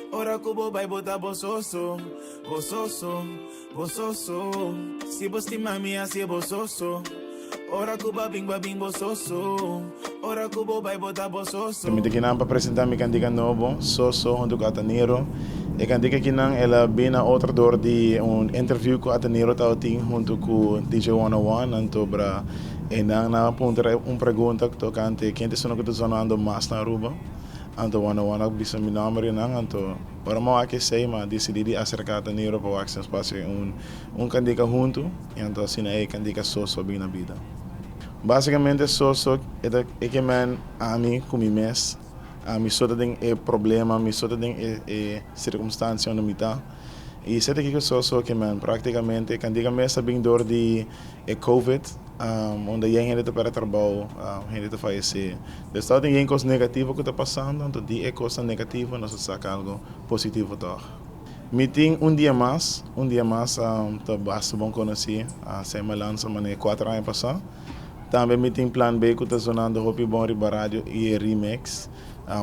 Ora ku bo bai bo ta bo so so, bo so so, bo so so. Si bo stima mi hasi bo so so. Ora ku bo a bin bo a bin bo so so. Ora ku bo bai bo ta bo so so. Mi ta kinan pa presenta mi kantika nobo, So So, hunto ku Ataniro. E kantika kinan el a bin na otro dor di un interview ku Ataniro tabatin hunto ku DJ 101, anto bra einan nan a puntra un pregunta tokante ken ta esun ku ta zonando mas na Aruba. Anto 101 a bisa mi nomber einan, anto ora mi a wak esei mi a disidí di aserká Ataniro pa wak si nos por hasi un kantika hunto, i anto asina e kantika So So a bin na bida. Básicamente so so e ta e ke men ami ku mi mes, ami so ta den e problema, mi so ta den e e sirkunstansia unda mi ta. I esei ta kiko so so ke men práktikamente kantika mes ta bin dor di e covid unda yen hende ta pèrdè trabou, hende ta fayesé. Dus tabatin yen kos negativo ku ta pasando, anto di e kosnan negativo nos ta saka algu positivo tòg. Mi tin un dia mas, un dia mas ta basta bon konosí, Sey Malanza manera kuater aña pasá. Tambe mi tin Plan B ku ta zonando hopi bon riba radio i e remix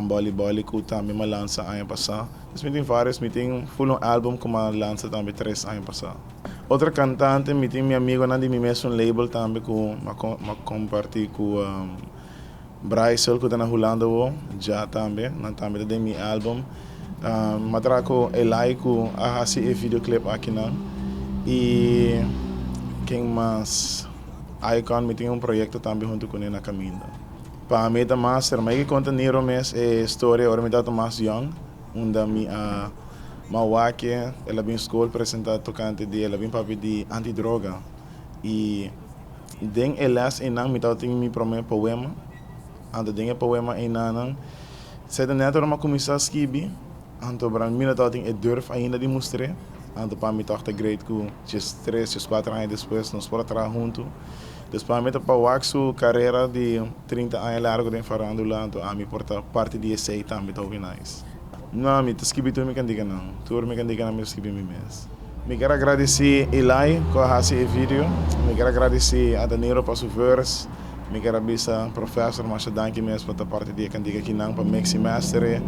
Boli Boli ku tambe mi a lansa aña pasá. Dus mi tin vários, mi tin full un album ku mi a lansa tambe tres aña pasá. Otro kantante, mi tin mi amigonan di mi mesun label tambe ku mi a kompartí ku Brycel ku ta na Hulanda awo ja tambe, nan tambe ta den mi album. Mi a traha ku Elai ku a hasi e videoclip akinan. I ken mas? Icon, mi tin un proyekto tambe huntu kuné na kaminda. Pa mi ta master, mi a konta Niro mes e storia ora mi tabata mas yòn, unda mi a mi a wak el a bin skol presentá tokante di el a bin papia di antidroga i Den e les einan mi tabatin mi promé poema. Anto den e poema einanan, esei ta nèt ora mi a kuminsá skibi, anto bra mi no tabatin e durf ainda di mustr'é. Anto pa mi tòg ta great ku djes tres, djes kuater aña despues nos por a traha huntu. Dus pa mi ta pa wak su karera di 30 aña largu den farándula, anto ami por ta parti di esei tambe ta hopi nice. No, mi ta skibi tur mi kantikanan. Tur mi kantikanan mi ta skibi mi mes. Mi ker a gradisí Eli ku a hasi e video. Mi ker a gradisí Adaniro pa su verse. Mi ker a bisa Professor masha danki mes pa ta parti di e kantika akinan pa mix i master e.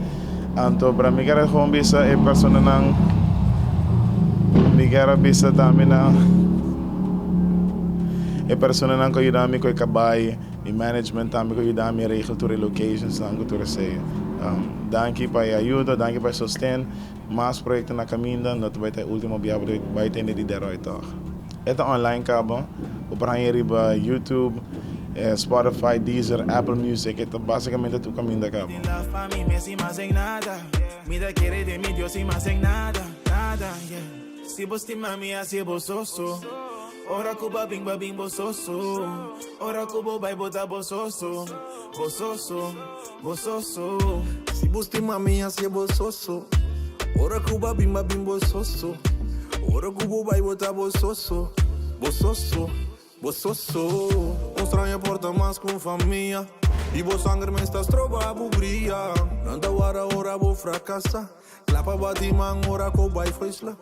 Anto bra mi ker a gewoon bisa e personanan mi ker a bisa tambe na e personanan ku a yuda mi ku e kabai. Mi management tambe ku yuda mi regel tur e locationsnan ku tur esei. Danki pa e ayuda, danki pa e sosten. Mas proyekto na kaminda, no ta bai ta e ultimo bia bo ta bai tende di Deroy tòg. E ta online kaba, bo por haña riba YouTube, Spotify, Deezer, Apple Music, e ta basikamente tur kaminda kaba. Si bo stima mi hasi bo soso. Ora ku bo a bin bo a bin bo soso. Ora ku bo bai bo ta bo soso. Bo soso, bo soso. Si bo stima mi hasi bo soso. Ora ku bo a bin bo a bin bo soso. Ora ku bo bai bo ta bo soso. Bo soso, bo soso. Un straño por ta mas ku un famia. I bo sanger mes ta stroba bo bria. Nan ta wara ora bo frakasa. Klapa bati man ora ku bai fo'i sla.